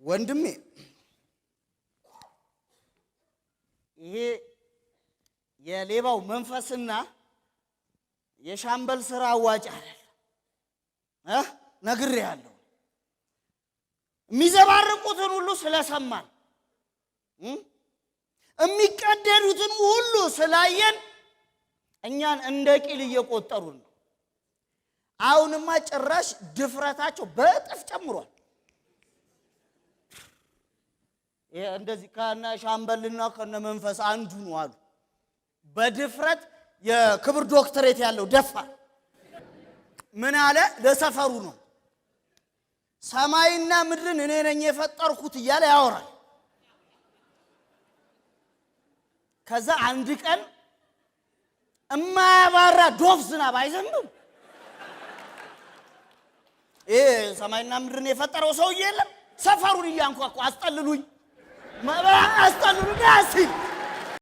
ወንድሜ፣ ይሄ የሌባው መንፈስና የሻምበል ስራ አዋጭ አይደለም እ ነግሬሃለሁ። የሚዘባርቁትን ሁሉ ስለሰማን፣ የሚቀደዱትን ሁሉ ስላየን እኛን እንደ ቂል እየቆጠሩን ነው። አሁንማ ጭራሽ ድፍረታቸው በእጥፍ ጨምሯል። ይሄ እንደዚህ ከነ ሻምበልና ከነ መንፈስ አንዱ ነው አሉ። በድፍረት የክብር ዶክተሬት ያለው ደፋር ምን አለ? ለሰፈሩ ነው፣ ሰማይና ምድርን እኔ ነኝ የፈጠርኩት እያለ ያወራል። ከዛ አንድ ቀን እማያባራ ዶፍ ዝናብ አይዘንብም። ይሄ ሰማይና ምድርን የፈጠረው ሰውዬ የለም። ሰፈሩን እያንኳኳ አስጠልሉኝ፣ አስጠልሉኝ ሲል